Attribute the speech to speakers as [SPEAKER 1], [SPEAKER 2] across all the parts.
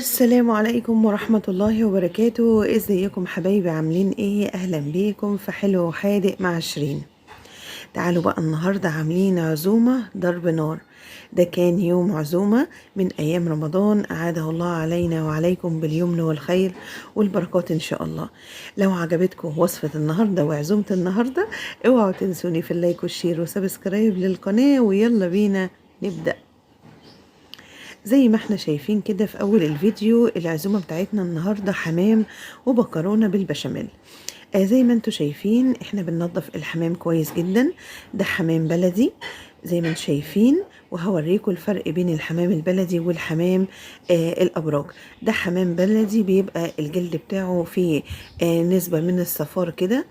[SPEAKER 1] السلام عليكم ورحمة الله وبركاته. ازيكم حبايبي؟ عاملين ايه؟ اهلا بيكم في حلو وحادق مع شيرين. تعالوا بقى النهاردة عاملين عزومة ضرب نار. ده كان يوم عزومة من ايام رمضان، اعاده الله علينا وعليكم باليمن والخير والبركات ان شاء الله. لو عجبتكم وصفة النهاردة وعزومة النهاردة اوعوا تنسوني في ال like وال share و subscribe للقناة، ويلا بينا نبدأ. زي ما احنا شايفين كده في اول الفيديو، العزومة بتاعتنا النهاردة حمام ومكرونة بالبشاميل. زي ما انتوا شايفين احنا بننظف الحمام كويس جدا. ده حمام بلدي زي ما انتوا شايفين، وهوريكم الفرق بين الحمام البلدي والحمام الابراج. ده حمام بلدي بيبقى الجلد بتاعه فيه نسبة من الصفار كده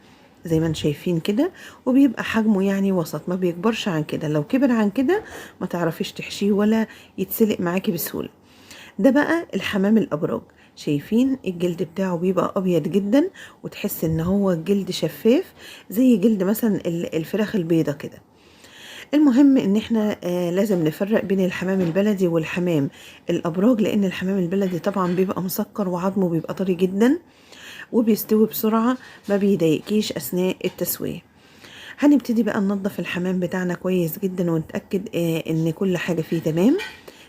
[SPEAKER 1] زي ما انتم شايفين كده، وبيبقى حجمه يعني وسط، ما بيكبرش عن كده. لو كبر عن كده ما تعرفيش تحشيه ولا يتسلق معاكي بسهولة. ده بقى الحمام الابراج، شايفين الجلد بتاعه بيبقى ابيض جدا، وتحس ان هو جلد شفاف زي جلد مثلا الفراخ البيضة كده. المهم ان احنا لازم نفرق بين الحمام البلدي والحمام الابراج، لان الحمام البلدي طبعا بيبقى مسكر وعظمه بيبقى طري جدا وبيستوي بسرعة، ما بيضايقكيش أثناء التسوية. هنبتدي بقى ننظف الحمام بتاعنا كويس جدا ونتأكد ان كل حاجة فيه تمام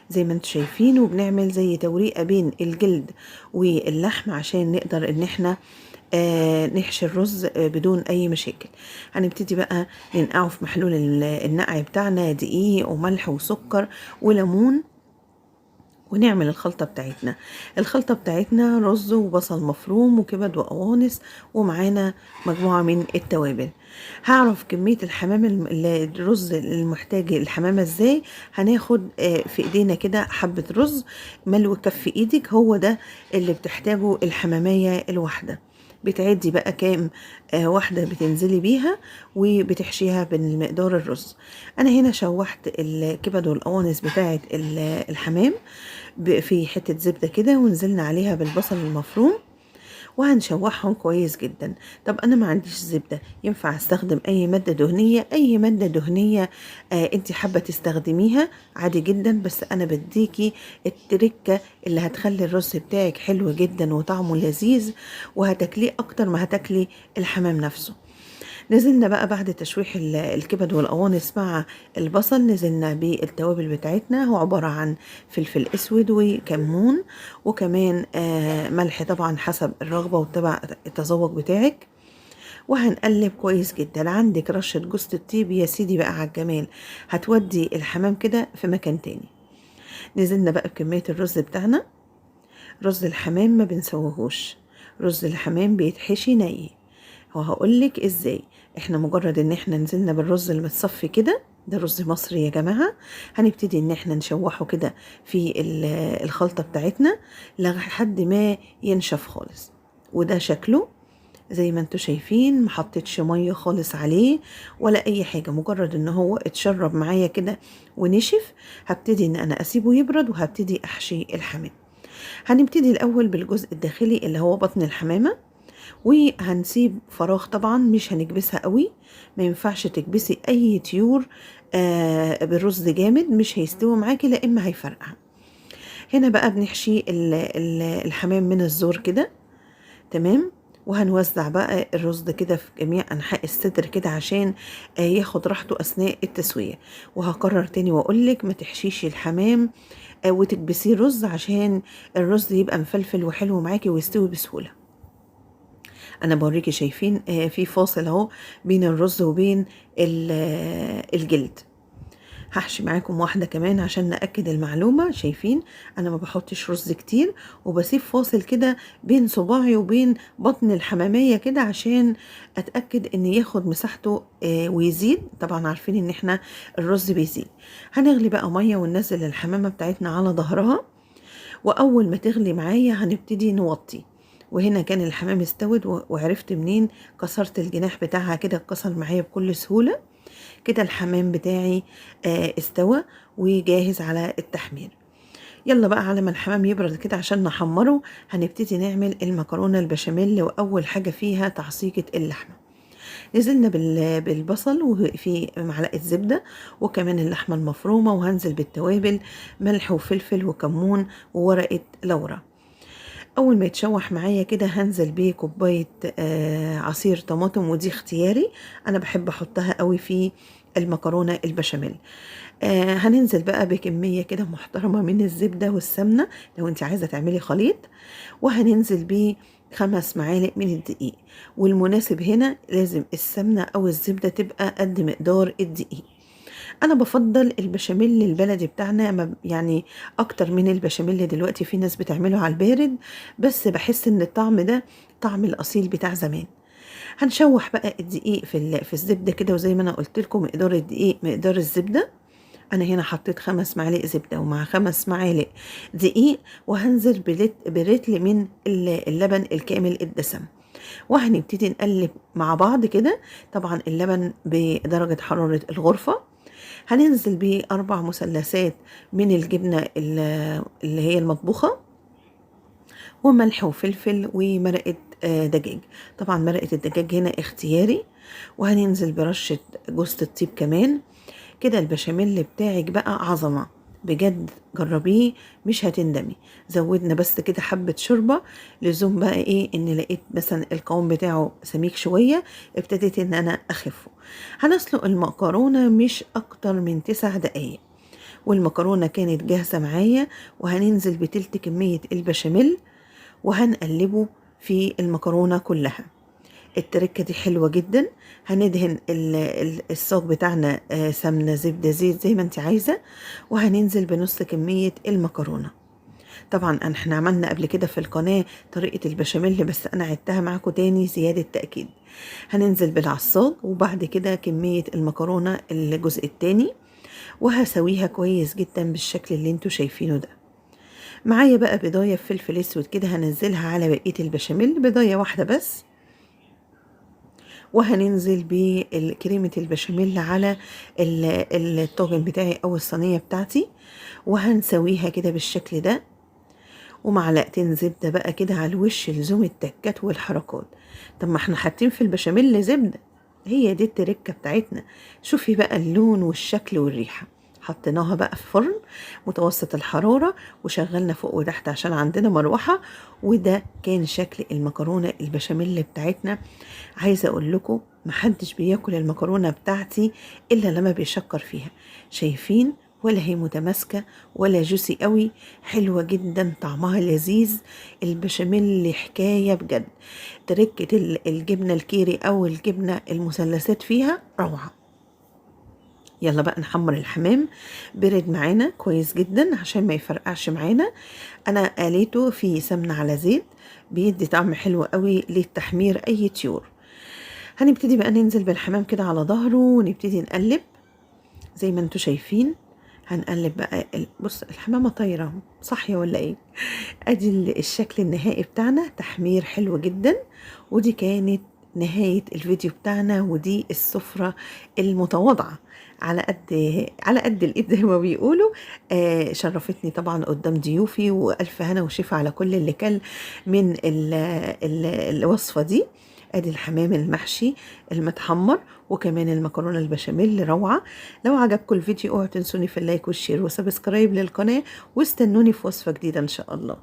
[SPEAKER 1] زي ما انتم شايفين، وبنعمل زي توريقة بين الجلد واللحم عشان نقدر ان احنا نحشي الرز بدون اي مشاكل. هنبتدي بقى ننقعه في محلول النقع بتاعنا، دقيق وملح وسكر وليمون، ونعمل الخلطة بتاعتنا. الخلطة بتاعتنا رز وبصل مفروم وكبد وقوانص، ومعانا مجموعة من التوابل. هعرف كمية الحمام الرز المحتاج الحمامة ازاي؟ هناخد في ايدينا كده حبة رز ملو كف ايدك، هو ده اللي بتحتاجه الحمامية الواحدة. بتعدي بقى كام واحدة بتنزلي بيها وبتحشيها بالمقدار الرز. انا هنا شوحت الكبد والقوانص بتاعت الحمام في حتة زبدة كده، ونزلنا عليها بالبصل المفروم وهنشوحهم كويس جدا. طب انا ما عنديش زبدة، ينفع استخدم اي مادة دهنية؟ اي مادة دهنية انت حابة تستخدميها عادي جدا، بس انا بديكي التركة اللي هتخلي الرز بتاعك حلو جدا وطعمه لذيذ، وهتاكليه اكتر ما هتاكلي الحمام نفسه. نزلنا بقى بعد تشويح الكبد والقوانص مع البصل، نزلنا بالتوابل بتاعتنا، هو عبارة عن فلفل اسود وكمون وكمان ملح طبعا حسب الرغبة وتبع التذوق بتاعك، وهنقلب كويس جدا. عندك رشة جوزة الطيب يا سيدي بقى على الجمال، هتودي الحمام كده في مكان تاني. نزلنا بقى بكمية الرز بتاعنا. رز الحمام ما بنسويهوش، رز الحمام بيتحشي ني، وهقولك ازاي. احنا مجرد ان احنا نزلنا بالرز المتصفي كده، ده رز مصري يا جماعة، هنبتدي ان احنا نشوحه كده في الخلطة بتاعتنا لحد ما ينشف خالص. وده شكله زي ما انتوا شايفين، ما حطيتش مية خالص عليه ولا اي حاجة، مجرد ان هو اتشرب معايا كده ونشف هبتدي ان انا اسيبه يبرد وهبتدي احشي الحمام. هنبتدي الاول بالجزء الداخلي اللي هو بطن الحمامة، وهنسيب فراغ طبعا، مش هنكبسها قوي، ما ينفعش تكبسي اي طيور بالرز جامد، مش هيستوي معاكي لا اما هيفرقع. هنا بقى بنحشي الحمام من الزور كده تمام، وهنوزع بقى الرز كده في جميع انحاء الصدر كده عشان ياخد راحته اثناء التسوية. وهكرر تاني واقولك ما تحشيش الحمام وتكبسيه رز عشان الرز يبقى مفلفل وحلو معاكي ويستوي بسهولة. انا بوريكي شايفين في فاصل اهو بين الرز وبين الجلد. هحشي معاكم واحدة كمان عشان نأكد المعلومة. شايفين انا ما بحطش رز كتير، وبسيب فاصل كده بين صباعي وبين بطن الحمامية كده عشان اتأكد ان ياخد مساحته ويزيد. طبعا عارفين ان احنا الرز بيزيد. هنغلي بقى مية وننزل الحمامة بتاعتنا على ظهرها، واول ما تغلي معايا هنبتدي نوطي. وهنا كان الحمام استوت، وعرفت منين؟ كسرت الجناح بتاعها كده، اتكسر معايا بكل سهولة كده. الحمام بتاعي استوى وجاهز على التحمير. يلا بقى على ما الحمام يبرد كده عشان نحمره هنبتدي نعمل المكرونة البشاميل، وأول حاجة فيها تعصيجة اللحمة. نزلنا بالبصل وفي معلقة زبدة وكمان اللحمة المفرومة، وهنزل بالتوابل ملح وفلفل وكمون وورقة لورا. اول ما يتشوح معايا كده هنزل بيه كوباية عصير طماطم، ودي اختياري، انا بحب احطها قوي في المكرونه البشاميل. هننزل بقى بكمية كده محترمه من الزبدة والسمنه لو انت عايزه تعملي خليط، وهننزل بيه 5 معالق من الدقيق. والمناسب هنا لازم السمنة او الزبدة تبقى قد مقدار الدقيق. انا بفضل البشاميل البلدي بتاعنا يعني اكتر من البشاميل دلوقتي، في ناس بتعمله على البارد، بس بحس ان الطعم ده طعم الاصيل بتاع زمان. هنشوح بقى الدقيق في الزبدة كده، وزي ما انا قلت لكم مقدار الدقيق مقدار الزبدة. انا هنا حطيت 5 معالق زبدة ومع 5 معالق دقيق، وهنزل برتل من اللبن الكامل الدسم، وهنبتدي نقلب مع بعض كده. طبعا اللبن بدرجة حرارة الغرفة. هننزل بيه 4 مثلثات من الجبنة اللي هي المطبوخة، وملح وفلفل ومرقة دجاج. طبعا مرقة الدجاج هنا اختياري. وهننزل برشة جوزة الطيب كمان كده. البشاميل بتاعك بقى عظمة بجد، جربيه مش هتندمي. زودنا بس كده حبة شوربة لزوم بقى ايه، ان لقيت مثلا القوام بتاعه سميك شوية ابتديت ان انا اخفه. هنسلق المكرونة مش اكتر من 9 دقايق، والمكرونة كانت جاهزة معايا. وهننزل بتلت كمية البشاميل وهنقلبه في المكرونة كلها. التركة دي حلوة جدا. هندهن الصاج بتاعنا سمنة زبدة زيت زي ما انت عايزة، وهننزل بنص كمية المكرونة. طبعا احنا عملنا قبل كده في القناة طريقة البشاميل، بس انا عدتها معاكم تاني زيادة تأكيد. هننزل بالعصاج وبعد كده كمية المكرونة الجزء التاني، وهسويها كويس جدا بالشكل اللي انتوا شايفينه ده. معايا بقى بضاية فلفل اسود كده هنزلها على بقية البشاميل، بضاية واحدة بس. وهننزل بالكريمة البشاميل على الطاجن بتاعي او الصينية بتاعتي، وهنسويها كده بالشكل ده. ومعلقتين زبدة بقى كده على الوش لزوم التكات والحركات. طب ما احنا حاطين في البشاميل زبدة، هي دي التركة بتاعتنا. شوفي بقى اللون والشكل والريحة. حطيناها بقى في فرن متوسط الحرارة وشغلنا فوق وتحت عشان عندنا مروحة. وده كان شكل المكرونة البشاميل بتاعتنا. عايزة اقول لكم محدش بياكل المكرونة بتاعتي الا لما بيشكر فيها. شايفين؟ ولا هي متماسكة ولا جوسي قوي، حلوة جدا، طعمها لذيذ. البشاميل حكاية بجد. تركة الجبنة الكيري او الجبنة المثلثات فيها روعة. يلا بقى نحمر الحمام. برد معانا كويس جدا عشان ما يفرقعش معانا. انا قليته في سمنة على زيت، بيدي طعم حلو قوي للتحمير اي طيور. هنبتدي بقى ننزل بالحمام كده على ظهره ونبتدي نقلب زي ما انتوا شايفين. هنقلب بقى بص الحمامة طايرة صحية ولا ايه؟ ادي الشكل النهائي بتاعنا، تحمير حلو جدا. ودي كانت نهاية الفيديو بتاعنا، ودي السفرة المتواضعة على قد الايد زي ما بيقولوا. شرفتني طبعا قدام ضيوفي، والف هنا وشفا على كل اللي كل من الوصفة دي. ادي الحمام المحشي المتحمر وكمان المكرونه البشاميل روعه. لو عجبكم الفيديو اوعوا تنسوني في ال like وال share و subscribe للقناة، واستنوني في وصفه جديدة ان شاء الله.